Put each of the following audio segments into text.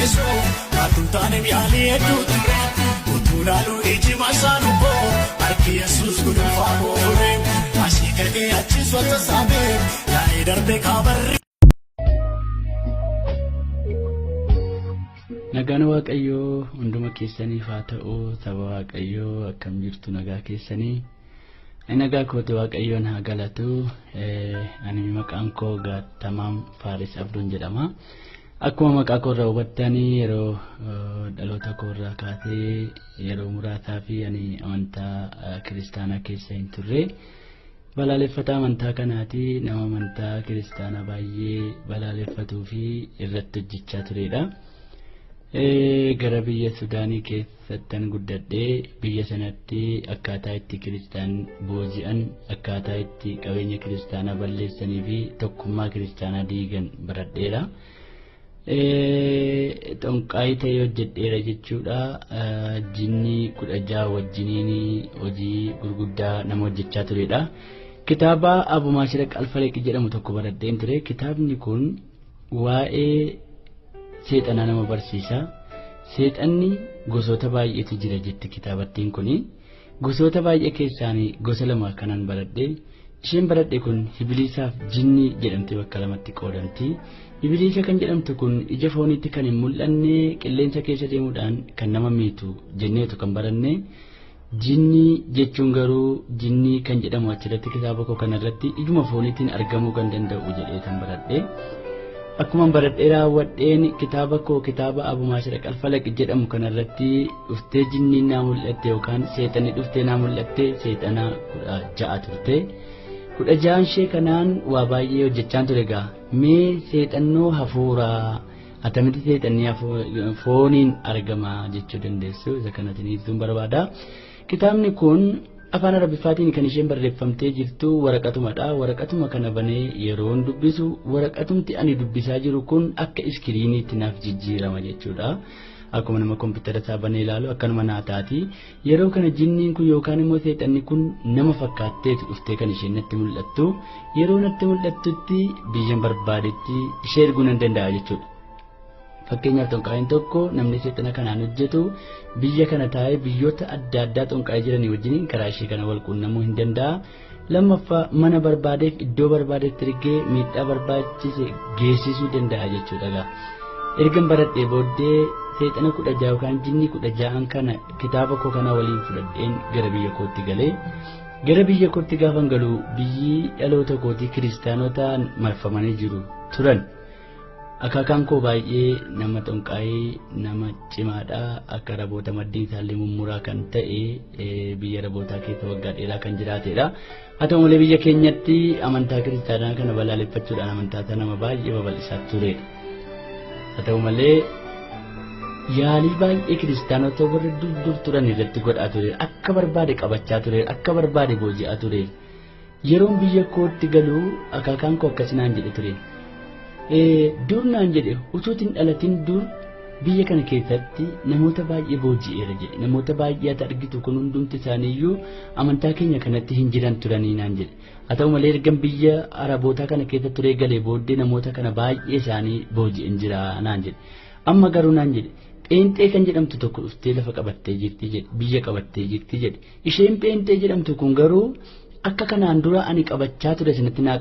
Ajjeesuuf kaatuun taane yaalii hedduu ture. Utuu laaluu iji masaanu koo harki Yesuus gudunfaa koo fure. Asii ka'ee achis wanta saamee yaa'ee darbee kaabarri. Nagaan Waaqayyoo hunduma keessaniif haa ta'u. Saba Waaqayyoo, akkam jirtu? Nagaa keessanii? Ani nagaa kooti, Waaqayyoon haa galatu. Ani maqaan koo Gaattamaam Faaris Abduun jedhama. Akkuma maqaa koo irraa hubattanii, yeroo dhaloota koo irraa kaasee yeroo muraasaa fi ani amantaa kiristaanaa keessa hin turre. Balaaleffataa amantaa kanaati, nama amantaa kiristaanaa baay'ee balaaleffatuu fi irratti hojjechaa turedha. Gara biyya Sudaanii keessattan guddadhee, biyya sanatti akkaataa itti kiristaan booji'an, akkaataa itti qabeenya kiristaanaa balleessanii fi tokkummaa kiristaanaa diigan baradheera. Xonqaayii ta'ee hojjedheera jechuudha. Jinni 16 wajjiniin hojii gurguddaa nama hojjechaa turedha. Kitaaba Abumaashira Qalfaleqi jedhamu tokko baradheen ture. Kitaabni kun waa'ee seexanaa nama barsiisa. Seexanni gosoota baay'eetu jira jetti kitaabattiin kuni. Gosoota baay'ee keessaan gosa lama kanan baradhe. Isheen baradhe kun Ibiliisaaf jinnii jedhamtee bakka lamatti qoodamti. Ibiliisa kan jedhamtu kun ija fooniitti kan hin mul'anne, qilleensa keessa deemuudhaan kan nama miitu jenneetu kan baranne. Jinnii jechuun garuu, jinnii kan jedhamu achirratti kitaaba koo kanarratti ijuma fooniitiin argamuu kan danda'u jedhee kan baradhe. Akkuma baradhee raawwadheen, kitaaba koo kitaaba Abumaashira Qalfalaqi jedhamu kanarratti dhuftee jinniin naa mul'atte, yookaan seexanni dhuftee naa mul'atte. Seexana 16 turte. 16n ishee kanaan waa baay'ee hojjechaan ture egaa. Mee seexannoo hafuuraa atamitti seexanni fooniin argama jechuu dandeessu, isa kanatiin ibsuun barbaada. Kitaabni kun afaan Arabiffaatiin kan isheen barreeffamtee jirtu waraqatumadha. Waraqatuma kana banee yeroon dubbisu, waraqatumti ani dubbisaa jiru kun akka iskiriiniitti naaf jijjiirama jechuudha. Akkuma nama kompiitara isaa banee ilaalu akkanuma naa taati. Yeroo kana jinniin kun yookaan immoo seexanni kun nama fakkaatteetu dhuftee kan isheen natti mul'attu. Yeroo natti mul'attutti biyyan barbaadetti ishee erguu nan danda'a jechuudha. Fakkeenyaaf, xonqaa'iin tokko, namni seexana kanaan hojjetu, biyya kana taa'ee biyyoota adda addaa xonqaa'ee jiranii wajjiniin karaa ishee kana wal quunnamuu hin danda'a. Lammaffaa, mana barbaadeef iddoo barbaadetti ergee miidhaa barbaachise geessisuu danda'a jechuudha. Ergan baradhee booddee seexana 16 yookaan jinnii 16n kana kitaaba koo kana waliin fudhadheen gara biyya kootti galee, gara biyya kootti gaafan galu, biyyi dhaloota kootii kiristaanotaan marfamanii jiru turan. Akaakaan koo baay'ee nama xonqaayee, nama cimaadha. Akka Araboota maddiin isaallee mummuraa kan ta'e, biyya Arabootaa keessa waggaa dheeraa kan jiraatedha. Haa ta'u malee, biyya keenyatti amantaa kiristaanaa kana balaaleffachuudhaan amantaa isaa nama baay'ee babal'isaa turedha. Haa ta'u malee, yaalii baay'ee kiristaanota warra dur dur turan irratti godhaa ture. Akka barbaade qabachaa ture. Akka barbaade booji'aa ture. Yeroon biyya kootti galu akaakaan koo akkas naan jedhe ture. Dur naan jedhe, utuutiin dhalatin dur biyya kana keessatti namoota baay'ee booji'eera jedhe. Namoota baay'ee ati argitu kun hundumti isaaniiyyuu amantaa keenya kanatti hin jiran turanii naan jedhe. Haa ta'u malee, ergan biyya Arabootaa kana keessa turee galee booddee namoota kana baay'ee isaanii booji'een jira naan jedhe. Amma garuu naan jedhe, pheenxee kan jedhamtu tokko dhuftee lafa qabattee jirti jedhe, biyya qabattee jirti jedhe. Isheen pheenxee jedhamtu kun garuu akka kanaan dura ani qabachaa ture sanatti naa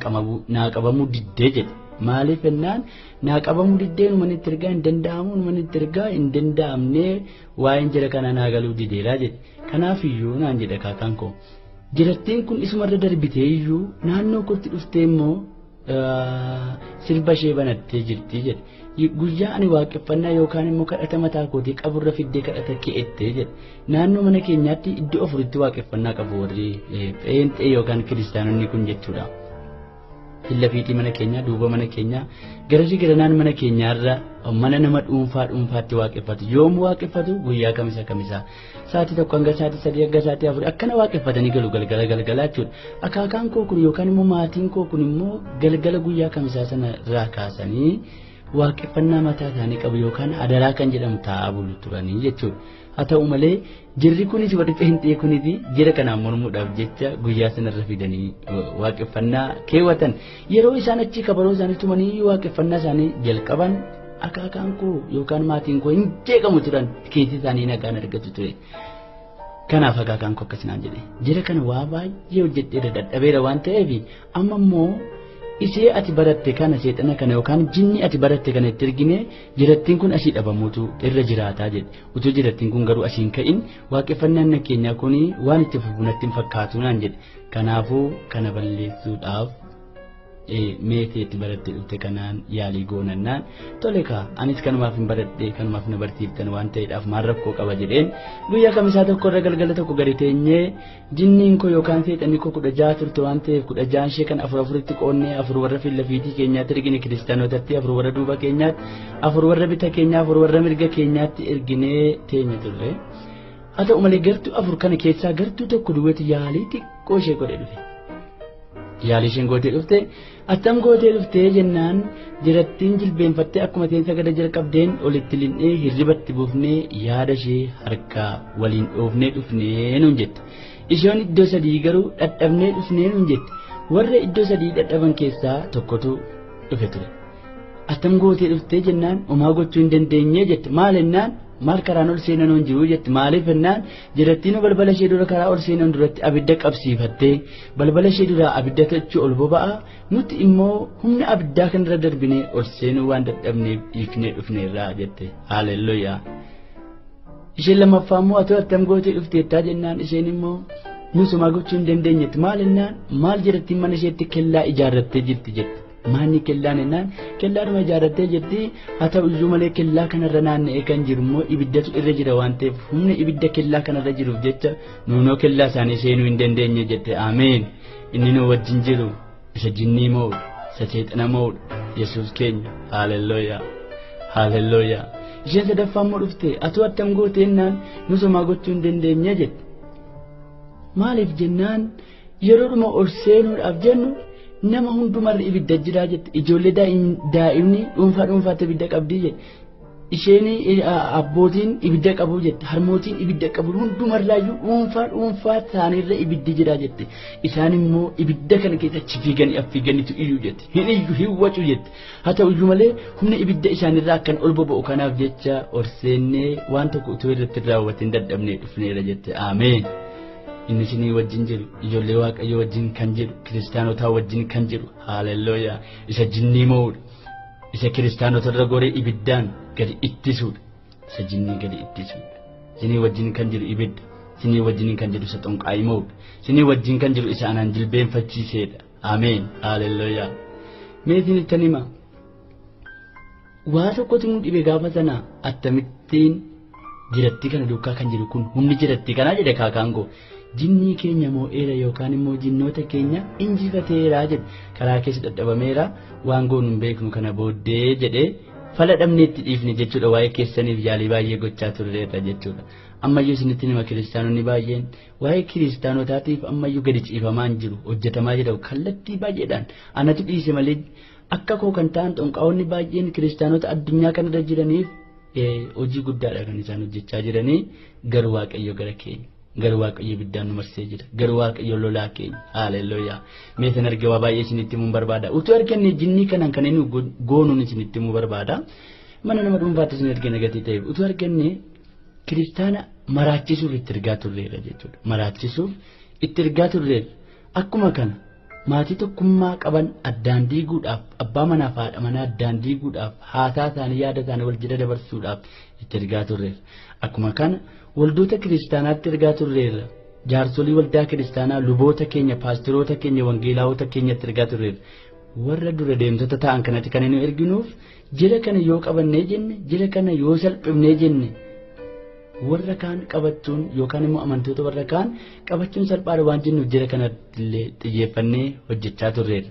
qabamuu diddee jedhe. Maaliif jennaan, naa qabamuu diddee, numan itti ergaa hin danda'amu, numan itti ergaa hin danda'amne, waa'een jira kana naa galuu dideeraa jedhe. Kanaaf iyyuu naan jedhe akaakaan koo. Jirattiin kun isumarra darbitee iyyuu naannoo kootti dhuftee immoo sirba ishee banattee jirti jedhe. Guyyaa ani waaqeffannaa yookaan immoo kadhata mataa kootii qaburra fiddee kadhata ke'ettee jedhe. Naannoo mana keenyaatti iddoo afuritti waaqeffannaa qabu warri pheenxee yookaan kiristaanonni kun jechuudha. Fillafiitii mana keenyaa, duuba mana keenyaa, garasii garanaan mana keenyaarra mana nama dhuunfaa dhuunfaatti waaqeffatu. Yoom waaqeffatu? Guyyaa kamisa kamisa. Sa'aatii 1 hanga sa'aatii 3 hanga sa'aatii 4 akkana waaqeffatanii galu, galgala galgala jechuudha. Akaakaan koo kun yookaan immoo maatiin koo kun immoo galgala guyyaa kamisaa sana irraa kaasanii waaqeffannaa mataa isaanii qabu, yookaan adaraa kan jedhamu taa'aa bulu turanii jechuudha. Haa ta'u malee, jirri kunis, warri pheenxee kunis, jira kanaan mormuudhaaf jecha guyyaa sanarra fidanii waaqeffannaa keewwatan. Yeroo isaan achi kabaroo isaanii tumanii waaqeffannaa isaanii jalqaban, Akaakaan koo yookaan maatiin koo hin jeeqamu turan, keessi isaanii nagaan argatu ture. Kanaaf akaakaan koo akkas naan jedhe. Jira kana waa baay'ee hojjedheera dadhabeera waan ta'eef amma immoo ishee ati baratte kana seexana kana yookaan jinni ati baratte kana itti ergine jirattiin kun asii dhabamuutu irra jiraataa jedhe. Utuu jirattiin kun garuu asiin ka'in waaqeffannaan keenyaa kun waan itti fufu natti hin fakkaatu naan jedhe. Kanaafuu kana balleessuudhaaf meetii itti baratte dhufte kanaan yaalii goonannaan tole kaa anis kanumaaf hin baradhe kanumaaf na barsiiftan waan ta'eedhaaf maal rakkoo qaba jedheen guyyaa kamisaa tokko irra galgala tokko gadi teenyee jinniin koo yookaan seexanni koo 16 turte waan ta'eef 16 ishee kan afur afuritti qoonnee afur warra fiillafiitii keenyaatti ergine kiristaanotatti afur warra duuba keenyaatti afur warra bita keenyaa afur warra mirga keenyaatti erginee teenya turre. Haa ta'u malee gartuu afur kana keessaa gartuu tokko duwwatu yaalii xiqqoo ishee godhe dhufe. Yaalii isheen gootee dhufte attam gootee dhuftee jennaan jirattiin jilbeenfattee akkuma teensa gada jalqabdeen olitti linnee hirribatti buufnee yaada ishee harkaa waliin dhoofnee dhufnee nuun jette. Isheen iddoo sadii garuu dhadhabnee dhufnee nuun jette. Warra iddoo sadii dhadhaban keessaa tokkotu dhufe ture. Attam gootee dhuftee jennaan homaa gochuu hin dandeenye jette. Maal jennaan maal karaan ol seenan hin jiru jette. Maaliif jennaan jirattiin balbala ishee dura karaa ol seenan duratti abidda qabsiifattee balbala ishee dura abidda tachuu ol boba'a nuti immoo humna abiddaa kanarra darbinee ol seenuu waan dadhabneef dhiifnee dhufneerraa jette. Haalelluyaa. Isheen lammaffaa immoo atoo attam gootee dhufteettaa jennaan isheen immoo nusumaa gochuu hin dandeenyetti. Maal jennaan maal jirattiin mana isheetti kellaa ijaarrattee jirti jette. Maanni kellaan jennaan kellaadhuma ijaarrattee jirti. Haa ta'u iyyuu malee kellaa kanarra naanna'ee kan jiru immoo ibiddatu irra jira waan ta'eef humni ibidda kellaa kanarra jiruuf jecha nuunoo kellaa isaanii seenuu hin dandeenye jette. Ameen. Inni nu wajjin jiru isa jinnii mo'udha, isa seexana mo'udha, Yesuus keenya. Haalelluyaa. Haalelluyaa. Isheen sadaffaa immoo dhufte atuu attam goote jennaan nusumaa gochuu hin dandeenye jette. Maaliif jennaan yeroodhuma ol seenuudhaaf jennu nama hundumarra ibidda jiraa jette. Ijoollee daa'imni dhuunfaa dhuunfaatti ibidda qabdii jette. Isheen abbootiin ibidda qabu jette. Harmootiin ibidda qabu hundumarraayyuu dhuunfaa dhuunfaa isaaniirra ibiddi jiraa jette. Isaan immoo ibidda kana keessa achi fiiganii affiiganiitu iyyuu jette. Hin iyyu hin wacu jette. Haa ta'u iyyuu malee humna ibidda isaaniirraa akkan ol boba'u kanaaf jecha ol seennee waan tokko utuu irratti raawwatiin dadhabnee dhufneera jette. Ameen. Inni isinii wajjin jiru ijoollee waaqayyoo wajjin kan jiru kiristaanotaa wajjin kan jiru. Haalelluyaa. Isa jinnii mo'udha, isa kiristaanota irra goree ibiddaan gadi ittisuudha, isa jinnii gadi ittisuudha. Isinii wajjin kan jiru ibidda, isinii wajjin kan jiru isa xonqaayii mo'udha, isinii wajjin kan jiru isa anaan jilbeenfachiiseedha. Ameen. Haalelluyaa. Mee isinittan hima, waa tokkotu nu dhibe gaafa sana akkamittiin jirattii kana duukaa kan jiru kun humni jirattii kanaa jedhe kaakaan koo. Jinnii keenya moo'eera yookaan immoo jinnoota keenya injifateera jedhe. Karaa keessa dadhabameera waan goonu hin beeknu kana booddee jedhee fala dhabneetti dhiifne jechuudha. Waa'ee keessaniif yaalii baay'ee gochaa turreerra jechuudha. Ammayyuu isinitti nima kiristaanonni baay'een waa'ee kiristaanotaatiif ammayyuu gadi ciifamaa hin jiru, hojjetamaa jira kallattii baay'eedhaan. Anatu dhiise malee akka koo kan ta'an xonqaa'onni baay'een kiristaanota addunyaa kanarra jiraniif hojii guddaadha kan isaan hojjechaa jiranii. Garuu waaqayyo gara keenya. Garuu waaqayyo ibiddaan nu marsee jira. Garuu waaqayyo lolaa keenya. Haalelluyaa. Mee san arge waa baay'ee isinitti himuu barbaada. Utuu arganne jinnii kanaan kan inni goonuun isinitti himuu barbaada. Mana nama dhuunfaatti isin argina gatii ta'eef utuu arganne kiristaana maraachisuuf itti ergaa turreerra jechuudha. Maraachisuuf itti ergaa turreerra. Akkuma kana maatii tokkummaa qaban addaan diiguudhaaf, abbaa manaa fi haadha manaa addaan diiguudhaaf, haasaa isaanii yaada isaanii wal jala dabarsuudhaaf itti ergaa turreerra. Akkuma kana waldoota kiristaanaatti ergaa turreerra. Jaarsolii waldaa kiristaanaa, luboota keenya, paasteroota keenya, wangeelaawota keenyatti ergaa turreerra. Warra dura deemtota ta'an kanatti kan inni erginuuf jira kana yoo qabannee jenne, jira kana yoo salphifnee jenne warra kaan qabachuun yookaan immoo amantoota warra kaan qabachuun salphaadha waan jennuuf jira kanatti illee xiyyeeffannee hojjechaa turreerra.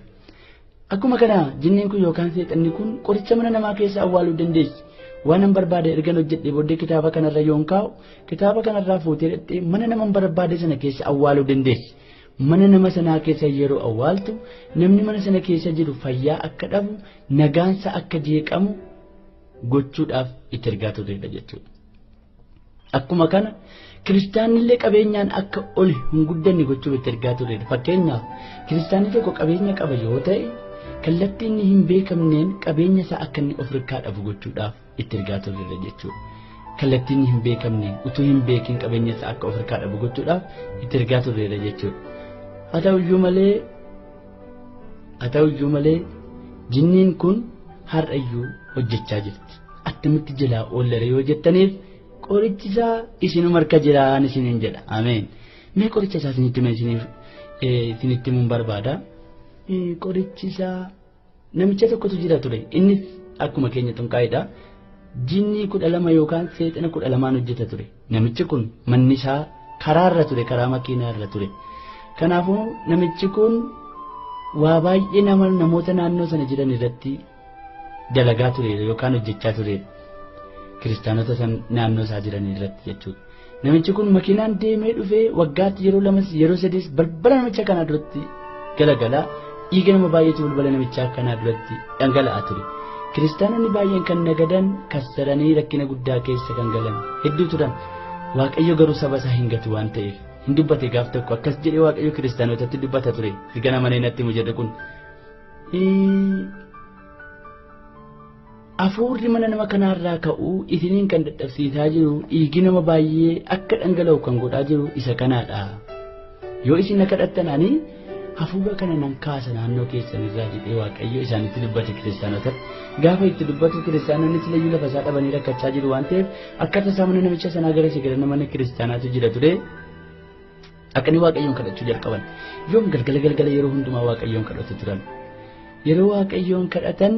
Akkuma kana jinniin kun yookaan seexanni kun qoricha mana namaa keessa awwaaluu dandeessi. Waan an barbaade ergan hojjedhee booddee kitaaba kanarra yoon kaa'u kitaaba kanarraa fuutee dhaqxee mana nama barbaade sana keessa awwaaluu dandeessi. Mana nama sanaa keessa yeroo awwaaltu namni mana sana keessa jiru fayyaa akka dhabu, nagaansa akka jeeqamu gochuudhaaf itti ergaa turreedha jechuudha. Akkuma kana kiristaanillee qabeenyaan akka ol hin guddanne gochuuf itti ergaa turreedha. Fakkeenyaaf kiristaanni tokko qabeenya qaba yoo ta'e Kallattii inni hin beekamneen qabeenya isaa akka inni of hirkaa dhabu gochuudhaaf itti ergaa turreerra jechuudha. Kallattii inni hin beekamneen utuu hin beekin qabeenya isaa akka of hirkaa dhabu gochuudhaaf itti ergaa turreerra jechuudha. Haa ta'uyyuu malee jinniin kun har'ayyuu hojjechaa jirti. Attamitti jalaa oollare yoo jettaniif qorichi isaa isinuma harka jiraan isiniin jedha. Ameen. Mee qoricha isaa isinitti himee isinitti himuun barbaada. Qorichi isaa namicha tokkotu jira ture. Innis akkuma keenya xunqaa'idha. Jinnii 12 yookaan seexana 12 hojjeta ture. Namichi kun manni isaa karaarra ture, karaa makiinaarra ture. Kanaafuu namichi kun waa baay'ee namoota naannoo sana jiran irratti dalagaa ture yookaan hojjechaa ture. Kiristaanota naannoo isaa jiran irratti jechuudha. Namichi kun makiinaan deemee dhufee waggaatti yeroo lamas yeroo sadiis balbala namicha kanaa duratti galagalaa dhiiga nama baay'eetu balbala namichaa kanaa duratti dhangala'aa ture. Kiristaanonni baay'een kan nagadan kassaranii rakkina guddaa keessa kan galan hedduu turan. Waaqayyo garuu saba isaa hin gatu waan ta'eef hin dubbate gaaf tokko akkas jedhee Waaqayyo kiristaanotatti dubbata ture. Sigana manee natti himu jedhe kun. Afuurri mana nama kanaarraa ka'uu isiniin kan dadhabsiisaa jiru dhiigi nama baay'ee akka dhangala'u kan godhaa jiru isa kanaadha. Yoo isin na kadhattan ani hafuura kana nan kaasa naannoo keessanirraa jedhee Waaqayyo isaanitti dubbate kiristaanotatti. Gaafa itti dubbatu kiristaanonni silayyuu lafa isaa dhabanii rakkachaa jiru waan ta'eef akka tasaa mana namicha sanaa gara gara mana kiristaanaatu jira ture. Akka inni Waaqayyoon kadhachuu jalqaban. Yoom galgala galgala yeroo hundumaa Waaqayyoon kadhatu turan. Yeroo Waaqayyoon kadhatan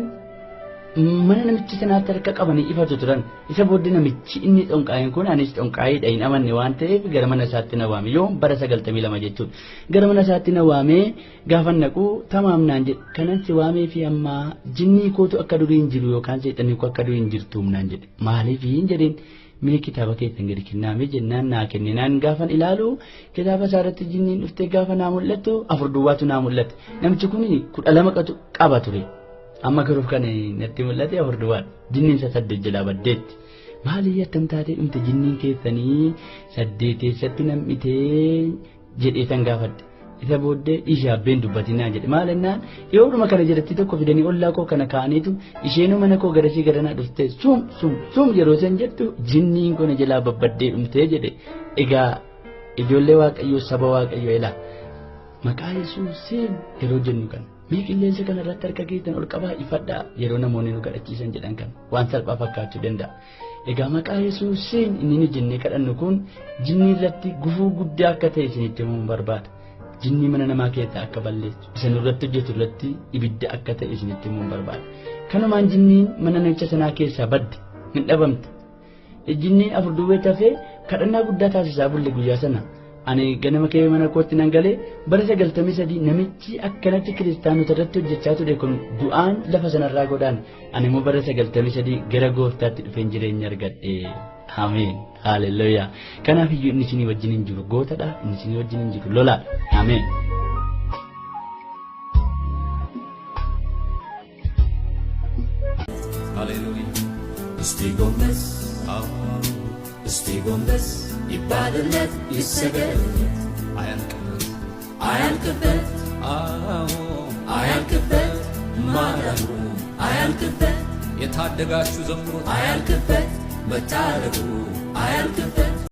mana namicha sanaatti harka qabanii ifatu turan. Isa booddee namichi inni xonqaayin kun anis xonqaayiidha hin amanne waan ta'eef gara mana isaatti na waame. Yoom bara 92 jechuudha. Gara mana isaatti na waamee gaafa naqu tamaam naan jedhe. Kanan si waamee fi ammaa jinnii kootu akka durii hin jiru yookaan seexanni koo akka durii hin jirtu naan jedhe. Maaliif hin jedheen? Mee kitaaba keessan gadi kennaame jennaan naa kenne. Naan gaafan ilaalu kitaaba isaa irratti jinniin dhuftee gaafa naa mul'attu 4 duwwaatu naa mul'ate. Namichi kun 12 qaba ture. Amma garuu kan natti mul'ate 4 duwwaadha. Jinniin isaa 8 jalaa baddeetti. Maali attam taatee dhumte jinniin keessanii 8 eessatti nam'itee jedhee san gaafadhe. Isa booddee dhiisee abbeen dubbatinaa jedhe. Maal ennaan dhiyoodhuma kana jalatti tokko fidanii ollaa koo kana kaa'aniitu isheenuu mana koo garasii garanaa dhufte sum sum sum yeroo san jettu jinniin kun jalaa babbaddee dhumtee jedhe. Egaa ijoollee Waaqayyoo saba Waaqayyoo ilaa maqaa Yesuusiin yeroo jennu kana mee qilleensa kana irratti harka keessan ol qabaa ifadhaa yeroo namoonni nu kadhachiisan jedhan kana waan salphaa fakkaachuu danda'a. Egaa maqaa Yesuusiin inni nu jennee kadhannu kun jinnii irratti gufuu guddaa akka ta'e isinitti himuun barbaada. Jinnii mana namaa keessaa akka balleessu isa nurratti hojjetu irratti ibidda akka ta'e isinitti himuun barbaada. Kanumaan jinniin mana namicha sanaa keessaa badde hin dhabamte. Jinniin 4 duwwee tafee kadhannaa guddaa taasisaa bulle guyyaa sana. Ani ganama kee mana kootti nan galee bara 93 namichi akkanatti kiristaanota irratti hojjechaa ture kun du'aan lafa sanarraa godhaan ani immoo bara 93 gara gooftaatti dhufeen jireenya argadhe. Ameen. Haaleluyyaa. Kanaaf iyyuu inni isinii wajjin hin jiru gootadha, inni isinii wajjin hin jiru lolaadha. Ameen. Hallelujah. Isti gombes, isti gombes, ይባልለት ይሰገድለት፣ አያልቅበት አያልቅበት፣ አዎ አያልቅበት፣ ማዳኑ አያልቅበት፣ የታደጋችሁ ዘምሩት አያልቅበት፣ መታደጉ አያልቅበት።